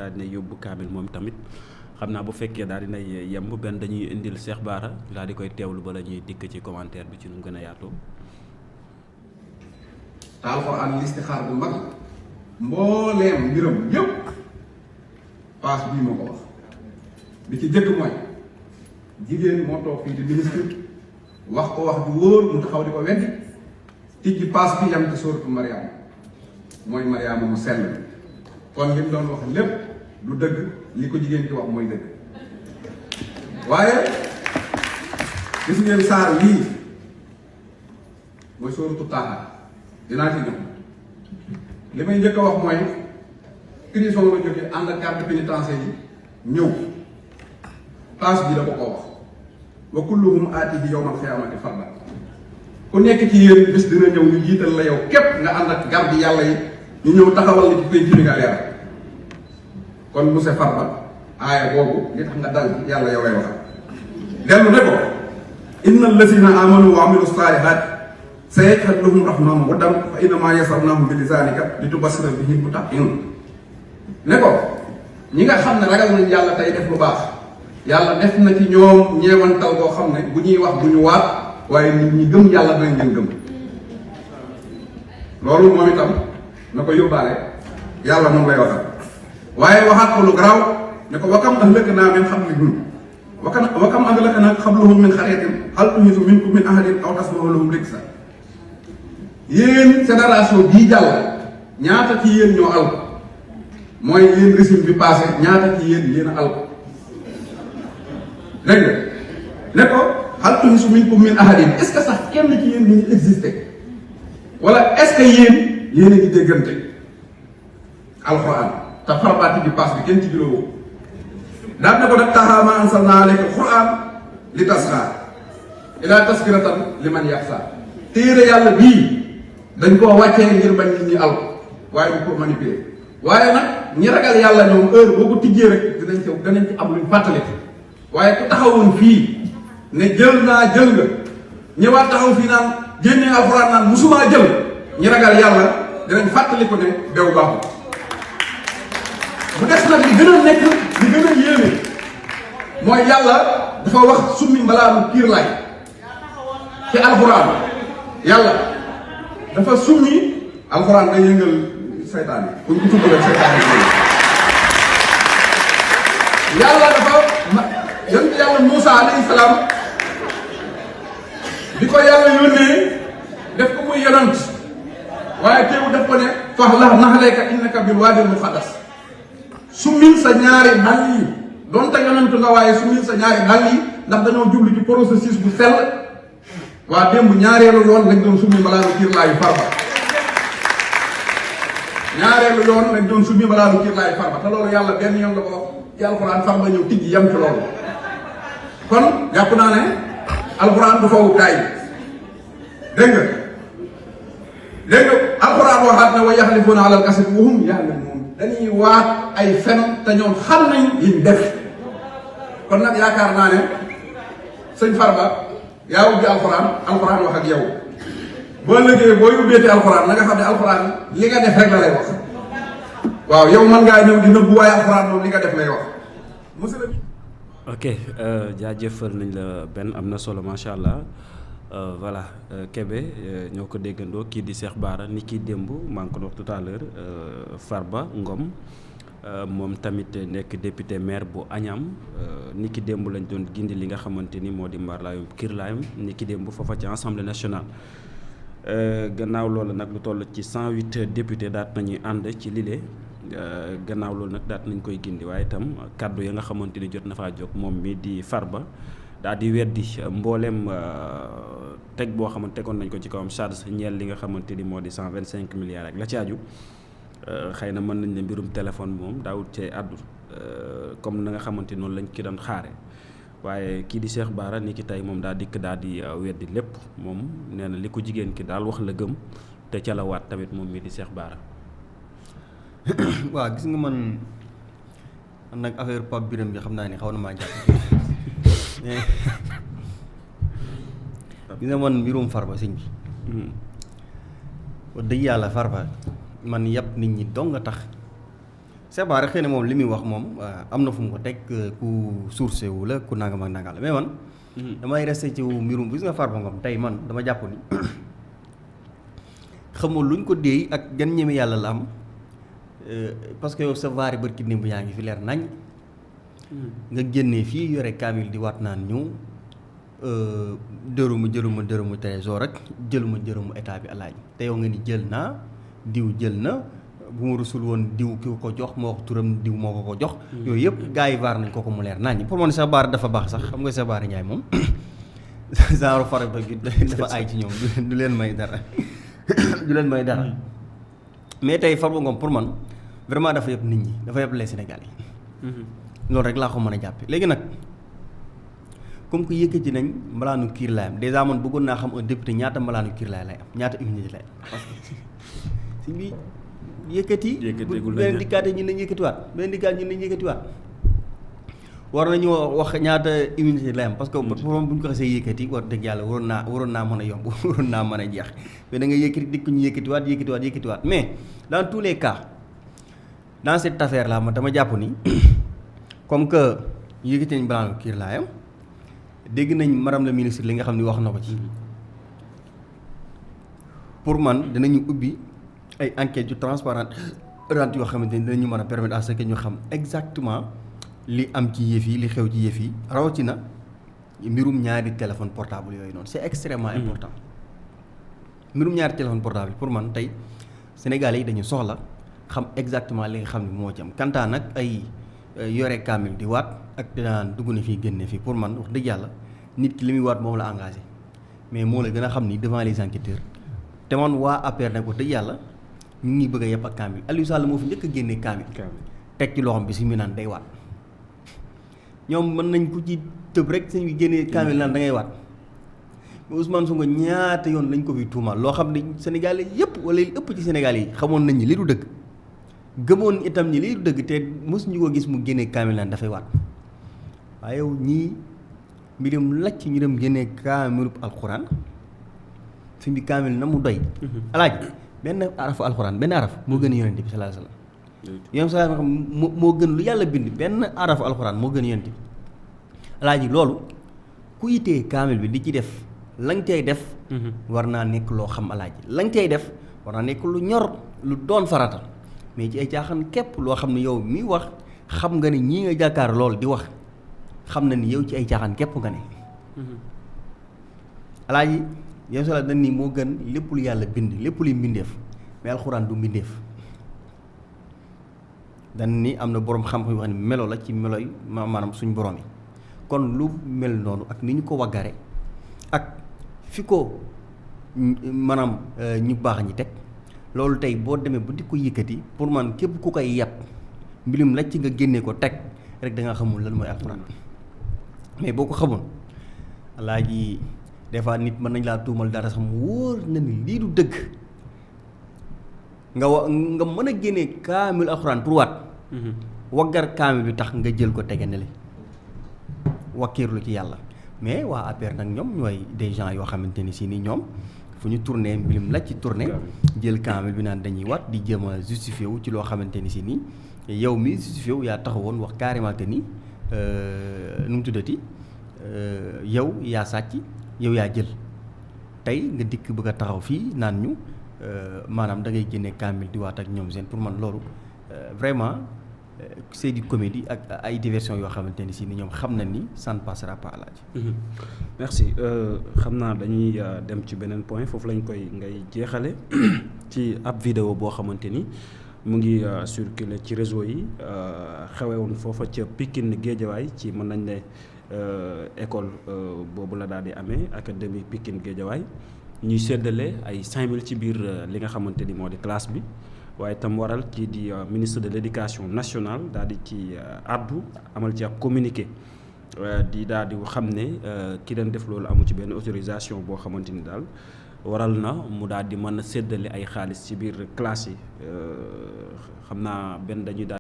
daal dina yóbbu kaamil moom tamit xam naa bu fekkee daal dinay yemb benn dañuy indil Cheikh Bara daal di koy teewlu bala ñuy dikk ci commentaire bi ci nu gën a yaatoo. te alxuraan listixaar bu mag mbooleem mbiram yëpp paas bii moo ko wax li ci jëkk mooy jigéen moo toog fii di ministre wax ko wax ju wóor mu taxaw di ko weddi tijji paas bi yam ci sóoratu Mariama mooy Mariama mu sell kon li mu doon wax lépp du dëgg li ko jigéen ci wax mooy dëgg waaye gis ngeen saar lii mooy sóoratu Taaha dinaa ci ñëw li may njëkk a wax mooy prison la jóge ànd ak carte pénitentiaire yi ñëw paas bi da ko wax wa kulluhum aatihi yawmal qiyaamati farda ku nekk ci yéen bés dina ñëw ñu jiital la yow képp nga ànd ak garde yàlla yi ñu ñëw taxawal la ci pénc bi nga leer kon monsieur Farba aaya boobu li tax nga dal yàlla yow lay wax dellu ne ko inna allazina amanu wa amilu saalihaati sayaj'alu lahum rahmaanu wuddan fa innamaa yassarnaahu bi lisaanika litubassira bihi l-muttaqiin ne ko ñi nga xam ne ragal nañ yàlla tey def lu baax yàlla def na ci ñoom ñeewantal boo xam ne bu ñuy wax bu ñu waat waaye nit ñi gëm yàlla danañ leen gëm loolu moom itam na ko yóbbaale yàlla moom lay waxal waaye waxaat ko lu garaaw ne ko wa kam ahlaknaa min qablihim wa kam ahlaknaa qablahum min qaryatin hal tuhisu minkum min ahadin aw tasma'u lahum rikzan yéen génération bii jàll ñaata ci yéen ñoo alko mooy yéen régime bi passé ñaata ci yéen a alko dégg nga ne ko hal tuhisu minkum min ahadin est-ce que sax kenn ci yéen ñu ngi existé wala est-ce que yéen a ngi déggante alxuraan te farbaati bi pass bi kenn ci juróom daal ne ko nag Taaha maa anzalnaa alayka alxuraan li tasxaa ilaa taskiratan liman yaxsaa téere yàlla bii dañ koo wàccee ngir bañ nit ñi al waaye du pour manipuler waaye nag ñi ragal yàlla ñoom heure boo ko tijjee rek danañ ci am luñ fàttali waaye ku taxawoon fii ne jël nga ñëwaat taxaw fii naan génnee alxuraan naan musumaa jël ñi ragal yàlla dinañ fàttali ko ne bew baaxul bu des nag li gën a nekk li gën a yéeme mooy yàlla dafa wax summi mbalaanu kiir laay ci alxuraan yàlla dafa summi alxuraan day yëngal seytaan yi buñ ko tudd rek seytaan yi yàlla dafa yonent yàlla Muusaa alayhi salaam bi ko yàlla yónnee def ko muy yonant waaye teewu def ko ne faxlax naxalayka innaka bil waadil muqaddas summil sa ñaari dàll yi donte yonantu nga waaye summil sa ñaari dàll yi ndax dañoo jublu ci processus bu sell waa démb ñaareelu yoon lañ doon summi mbalaanu kiirlaayu Farba ñaareelu yoon lañ doon summi mbalaanu kiirlaayu Farba te loolu yàlla benn yoon la ko wax ci alxuraan Farba ñëw tijji yem ci loolu kon jàpp naa ne alxuraan du fawu gaay dégg nga alxuraan waxaat na wa yaxlifuuna alal kasib wa hum ya'lamuun dañuy waat ay fen te ñoom xam nañ liñ def kon nag yaakaar naa ne sëñ Farba yaa ubbi alxuraan wax ak yow boo liggéey boo ubbeeti alxuraan na nga xam ne alxuraan li nga def rek la lay wax waaw yow mën ngaa ñëw di nëbbu waaye alxuraan moom li nga def lay wax monsieur le. ok jaajëfal nañ la benn am na solo macha allah voilà Kébé ñoo ko déggandoo kii di Cheikh Bara ni kii démb maa ngi ko wax tout à l'heure Farba Ngom moom tamit nekk député maire bu Agnam ni ki démb lañ doon gindi li nga xamante ni moo di mbarlaayum kirlaayum ni ki démb foofa ci assemblée nationale gannaaw loolu nag lu toll ci 108 députés daat nañuy ànd ci lile gannaaw loolu nag daat nañ koy gindi waaye itam kaddu ya nga xamante ni jot na faa jóg moom mi di Farba daal di weddi mbooleem teg boo xamante tegoon nañ ko ci kawam charge ñeel li nga xamante ni moo di 125 milliards ak la ci aju xëy na mën nañ ne mbirum téléphone moom daawut cee àddu comme na nga xamante noonu lañ ki doon xaare waaye kii di Cheikh Bara ni ki tey moom daa dikk daal di weddi lépp moom nee na li ko jigéen ki daal wax la gëm te ca la waat tamit moom mii di Cheikh Bara. waaw gis nga man nag affaire Pape Birame bi xam naa ni xaw na maa jàpp gis nga man mbirum Farba sëñ bi wax dëgg yàlla Farba man yàpp nit ñi dong nga tax Cheikh Bara xëy na moom li muy wax moom am na fu mu ko teg ku sourcé wu la ku nangam ak nangam la mais man. damay resté ci mbirum gis nga Farba Ngom tey man dama jàpp ni xamul luñ ko déey ak gan ñeme yàlla la am parce que yow sa vaari barki démb yaa ngi fi leer nañ. nga génnee fii yore kaamil di waat naan ñu dërëmu trésor rek jëluma état bi alaaji te yow nga ni jël naa diw jël na bu ma rusul woon diw ki ko jox moo wax turam diw moo ko jox. yooyu yëpp gars yi vaar nañ ko mu leer nañ pour man Cheikh Bara dafa baax sax xam nga Cheikh Bara Ndiaye moom genre Farba gi dafa aay ci ñoom du leen may dara du leen may dara mais tey Farba Ngom pour man vraiment dafa yëpp nit ñi dafa yëpp les Sénégalais yi. loolu rek laa ko mën a jàppe léegi nag comme que yëkkati nañ mbalaanu kiir laayam dèjà man bëggoon naa xam un député ñaata mbalaanu kiir laay lay am ñaata immunité lay am parce que si bi yëkkati bu beneen dikkaate ñun nañ yëkkatiwaat war nañu wax ñaata immunité lay am parce que bu ñu ko xasee yëkkati war dëgg yàlla waroon naa mën a yomb waroon naa mën a jeex mais da nga yëkkati dikk ñu yëkkatiwaat mais dans tous les cas dans cette affaire là man dama jàpp ni comme que yëkkati nañ balaa kiir laayam dégg nañ madame la ministre li nga xam ne wax na ko ci pour man dinañu ubbi ay enquêtes yu transparentes yoo xamante ni dinañu mën a permettre à ce que ñu xam exactement li am ci yëf yi li xew ci yëf yi rawatina mbirum ñaari téléphone portable yooyu noonu c'est extrêmement important. mbirum ñaari téléphone portable pour man tey Sénégalais yi dañu soxla xam exactement li nga xam ne moo ci am kantaa nag ay. yore kaamil di waat ak dinaan dugg na fii génne fii pour man wax dëgg yàlla nit ki li muy waat moom la engagé mais moo la gën a xam ni devant les enquêteurs te man waa APR nag wax dëgg yàlla ñu ngi bëgg a yeb ak kaamil Aliou Sall moo fi njëkk a génnee kaamil teg ci loxoom bi si mu naan day waat ñoom mën nañ ko ci tëb rek sañ bi génnee kaamil naan da ngay waat mais Ousmane Sonko ñaata yoon lañ ko fi tuumaal loo xam ne Sénégalais yëpp wala li ëpp ci Sénégalais yi xamoon nañ ni li du dëgg gëmoon itam ñi lii du dëgg te mosuñu ko gis mu génnee kaamil naan dafay waat waaye yow ñii mbirum lacc ñu dem génnee kaamilub alxuraan fi bi kaamil na mu doy. alaaji benn arafu alxuraan benn araf moo gën a yonent bi sallallahu alayhi wasallam. yonent bi sallallahu alayhi wasallam moo gën lu yàlla bind benn arafu alxuraan moo gën a yonent bi alaaji loolu ku yitee kaamil bi di ci def lañ cay def. war naa nekk loo xam alaaji lañ cay def war naa nekk lu ñor lu doon farata. mais ci ay caaxaan képp loo xam ne yow mi wax xam nga ne ñii nga jàkkaar lool di wax xam na ni yow ci ay caaxaan képp nga ne. alaaji yow sala dañ ni moo gën lépp lu yàlla bind lépp luy mbindeef mais alxuraan du mbindeef dañ ni am na boroom xam-xam yoo xam ne melo la ci melo yi maanaam suñ borom yi kon lu mel noonu ak ni ñu ko waggare ak fi ko maanaam ñu baax ñi teg. loolu tey boo demee ba di ko yëkkati pour man képp ku koy yàpp mbirum lacc nga génnee ko teg rek da nga xamul lan mooy alxuraan mais boo ko xamoon alaaji des fois nit mën nañ laa tuumal dara sax mu wóor na ni lii du dëgg nga mën a génnee kaamil alxuraan pour waat waggar kaamil bi tax nga jël ko teganele wakkiirlu ci yàlla mais waa APR nag ñoom ñooy des gens yoo xamante ni si ni ñoom fu ñu tourné mbirum la ci tourné jël kaamil bi naan dañuy waat di jéem a justifié wu ci loo xamante ni si nii yow mi justifié wu yaa taxawoon wax carrément que ni nu mu tuddati yow yaa sàcc yow yaa jël tey nga dikk bëgg a taxaw fii naan ñu maanaam da ngay génne kaamil di waat ak ñoom seen pour man loolu vraiment c'est du comédie ak ay diversion yoo xamante ni si ni ñoom xam na ni ça ne passera pas Alaaji. merci xam naa dañuy dem ci beneen point foofu lañ koy ngay jeexale ci ab vidéo boo xamante ni mu ngi circulé ci réseau yi xewewoon foofa ca Pikine Guédiawaye ci mën nañ ne école boobu la daal di amee académie Pikine Guédiawaye ñuy séddale ay 5000 ci biir li nga xamante ni moo di classe bi. waaye tam waral kii di ministre de l'éducation nationale daal di ci addu amal ci ab communiqué di daal di xam ne ki doon def loolu amu ci benn autorisation boo xamante ni daal waral na mu daal di mën a séddale ay xaalis ci biir classe yi xam naa benn dañuy daal